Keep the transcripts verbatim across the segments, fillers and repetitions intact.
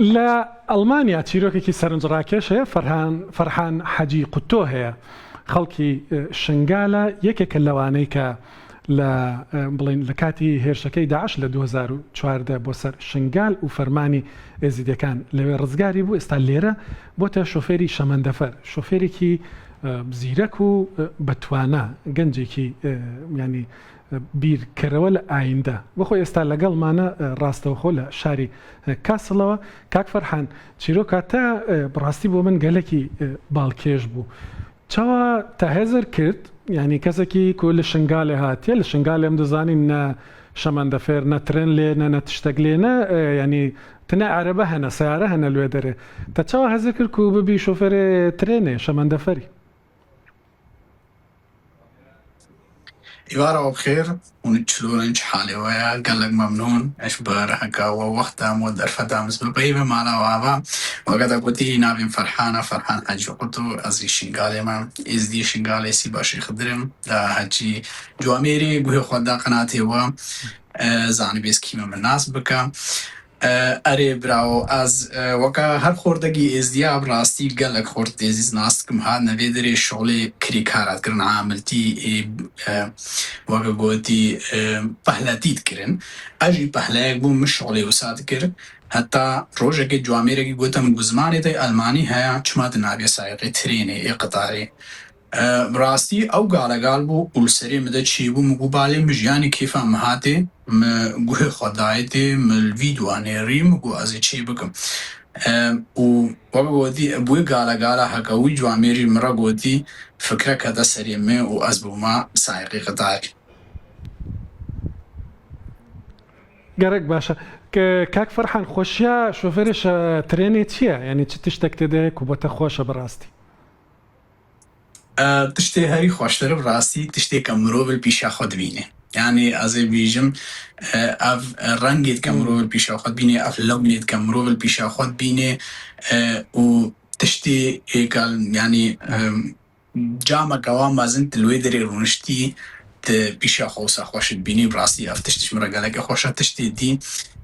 لە ئەڵمانیا چیرۆکێکی سەرنجڕاکێش هەیە، فەرهان، فەرحان حەجی قوتۆ هەیە. خەڵکی، ئە، شنگالە، یەکێکە لەوانەی کە لە، ئە، بڵێن لە کاتی هێرشەکەی داعش لە دوو هەزار و چواردە بۆ سەر شنگال و فەرمانی ئێزیدیەکان لەوێ ڕزگاری بوو، ئێستا لێرە بۆتە شۆفێری شەمەندەفەر، شۆفێرێکی، ئە، زیرەک و، ئە، بەتوانە، گەنجێکی، ئە، ینی، بیرکەرەوە لە ئایندە. بەخۆ ئێستا لەگەڵمانە، ئە، ڕاستەوخۆ لە شاری، ئە، کاسڵەوە. کاک فەرحان، چیرۆکە تە، ئە، بڕاستی بۆ من گەلێکی، ئە، باڵکێش بوو. چاوا تە هەزر کرد، یعنی کەسێکی کو لە شنگالێ هاتیە، لە شنگالێ ئەم دەزانین نە شەمەندەفێر، نە ترێن لێ، نە، نە تشتێک لێ، نە، ئە، یعنی تنە عەرەبە هەنە، سیارە هەنە لێ دەرێ. تە چاوا هەزر کرد کو ببی شۆفێرێ ترێنێ، شەمەندەفەری؟ Îvara we bi xêr, hûn çilo ne, çi halê we ye? Gelek memnûn. Ez ji ber heka we wext dam we derfet dam, ez bi peyvê mala we ava. Weke te gotî, navê min Ferhan e, Ferhan Hecî Quto, ez jî Şingalê me. Êzdî Şingalê, Sîba Şêxidir im. Da hecî Cuamêrî guhê xwe da qenatê we. E, zanibêz kî me, min nas bike. E, erê birawo, ez, e, weke her xortekî êzdiya, bi rastî gelek xort êzî nas dikim. Hatine vê derê şolê kirîkar hat kirin, amiltî, ê, e, weke gotî, e, pehletî dikirin. Ez jî pehleyek bûm, min şolê wisa dikir. Heta rojekê cuamêrekî gotim, ku zimanê te Elmanî heye, çima tu nabê sayiqê trênê, ê qitarê? E, bi rastî ew galegal bû û li serê min de çêbû, min got, balê min jiyanê kêfa min hatê, min guhê xwe dayê tê, min li vî dû anêrî, min got ez ê çê bikim. E, û weke gotî, bi wê galegala heke wî cuamêrî min re gotî, fikre kete serê min û ez bûma sayiqê qitarê. Gerek baş e. Ke-, kak Ferhan, xweşiya şofêrê şe-, trênê çi ye? Yanî çi tiştek tê de ku bo te xweş e bi rastî? E, tiştê herî xweştir bi rastî tiştê ke mirov li pîşa xwe dibîne. Yanî ez ê bêjim, e, ev rengê dike mirov li pîşa xwe dibîne, ev lewnê dike mirov li pîşa xwe dibîne, e, û tiştê êkal, yanî, e, cameke wa mezin tu li wê derê rûniştî, tu pîşa xwe wisa xweş dibînî. Bi rastî ev tişt ji min re gelekî xweş e. Tiştê dî,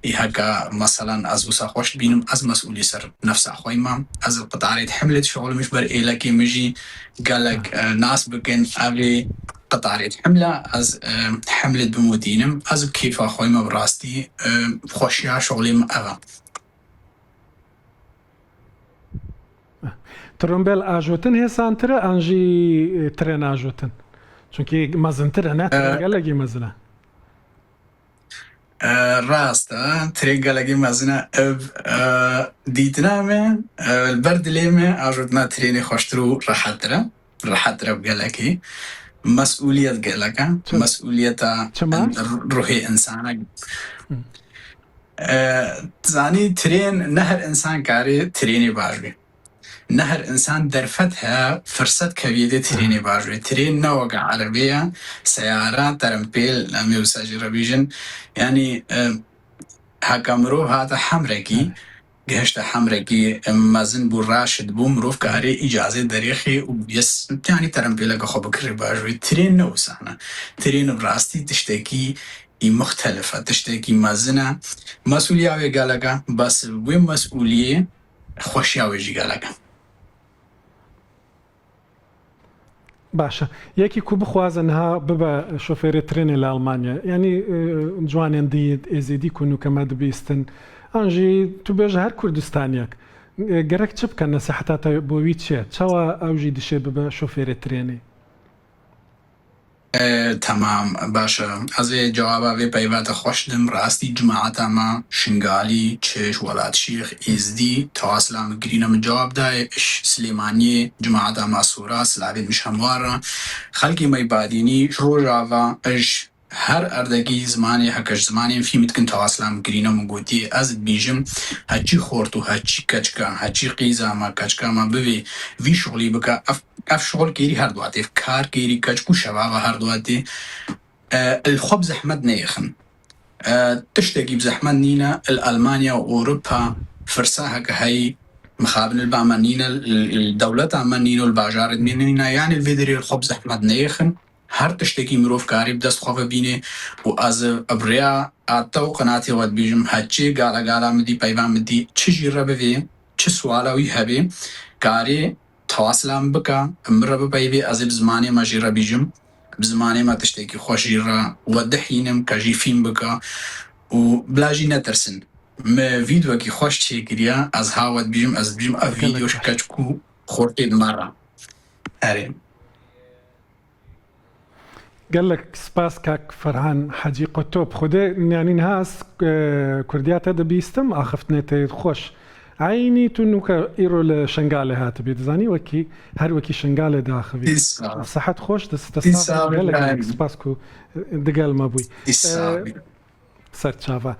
ê heke meselan ez wisa xweş dibînim, ez mesûlî ser nefsa xwe yî me. Ez li qitarê himlê dişixulim, ji ber êlekê min jî gelek, e, nas bikin. Ev ê qitarê himle, ez, e, himlê bimûtînim. Ez bi kêfa xwe yî me bi rastî, e, xweşiya şixulê min ev e. Trombel ajotin hêsantir e an jî, e, tren ajotin? Çunkî mezintir e, ne? Tren E, gelekî mezin e. E, rast e, tren gelekî mezin e. Ev, e, dîtina me, e, li ber dilê me ajotina trenê xweştir û rehettir e. Rehettir e bi gelekî. Mesûliyet gelek e. Çi-, Mesûliyeta çima? Ruhê insana. Hı. E, zanî, tren, ne her insan karê trenê baş bê. Ne her insan derfet heye, firset keviyê dê trenê baş bê. Tren ne weke erebê ye, seyara, terempêl, em ê wisa jî re bêjin. Yanî, e, heke mirov hate hemrekî, gihişte hemrekî, e, mezin bû, raşid bû, mirov karê îcazê derêxê û yes, yanî terempêleke xwe bikirê baş bê. Tren ne wisa ne. Tren bi rastî tiştekî î muxtelif e, tiştekî mezin e. Mesûliya wê gelek e, bes wê mesûliyê xweşiya wê jî gelek e. Baş e. Yekî ku bixwaze niha bibe şofêrê trênê li Almanya, yanî, e, ciwanên dî êzîdî ku nûke me dibîstin, an jî tu bêje her Kurdistaniyek, e, gerek çi bike, nesiheta te bo wî çi ye? Çawa ew jî dişê bibe şofêrê trênê? E, temam, baş e. Ez ê cewaba vê peyva te xweş dim. Rastî cemaeta me Şingalî, Çiş, Welatşîx, Êzdî, tewa silam girîne min cewab dayê. Ji Silêmaniyê cemaeta me Sora, silavê min ji hemû re. Xelkê me yê Badînî, ji Rojava, ji her erdekî zimanê, heke ji zimanên fîm dikin, tewa silam girîne min gotiye. Ez dibêjim, heçî xort û heçî keçika, heçî qîza me, keçika me bivê vî şixulî bike, ev Ev şixul kêrî her duwa tê. Kar kêrî keçik û şebaba her duwa tê. E, li xwe bi zehmet neyêxin. E, tiştekî bi zehmet nîne, li Almanya û Ewropa firsa heke heyî, mixabin li ba me nîne, li, li dewleta me nîne û li bajarê me nîne. Yanî li vê derê li xwe bi zehmet neyêxin. Her tiştekî mirov karî bi dest xwe ve bîne û ez bi rêya ate û qenatê we dibêjim, heçê gala gala min dî, peyva min dî, çi jî re bivê, çi suala wî hebe, karê tewasila min bike, min re bipeyvê, ez ê bi zimanê me jî re bîjim, bi zimanê me tiştekî xweş jî re we dihînim, ke jî fîm bike û bila jî netirsin. Me vîdyoyekî xweş çêkiriye, ez ha we dibîjim, ez dibîjim ev Gelek vîdyo ji baş. Keçik û xortê di me re. Erê. Gelek spas kak Ferhan Hecî Qutop. Xwedê, yanî niha ez, e, kurdiya te dibîstim, axiftinê te yê xweş. Eynî tu nûke îro li Şengalê hatibî, dizanî wekî, her wekî Şengalê diaxivî. Îsa. Sihet xweş, dîsa Îsa gelek, gelek billahi. Spas ku, e, digel me bûyî. Îsa. E, ser çava.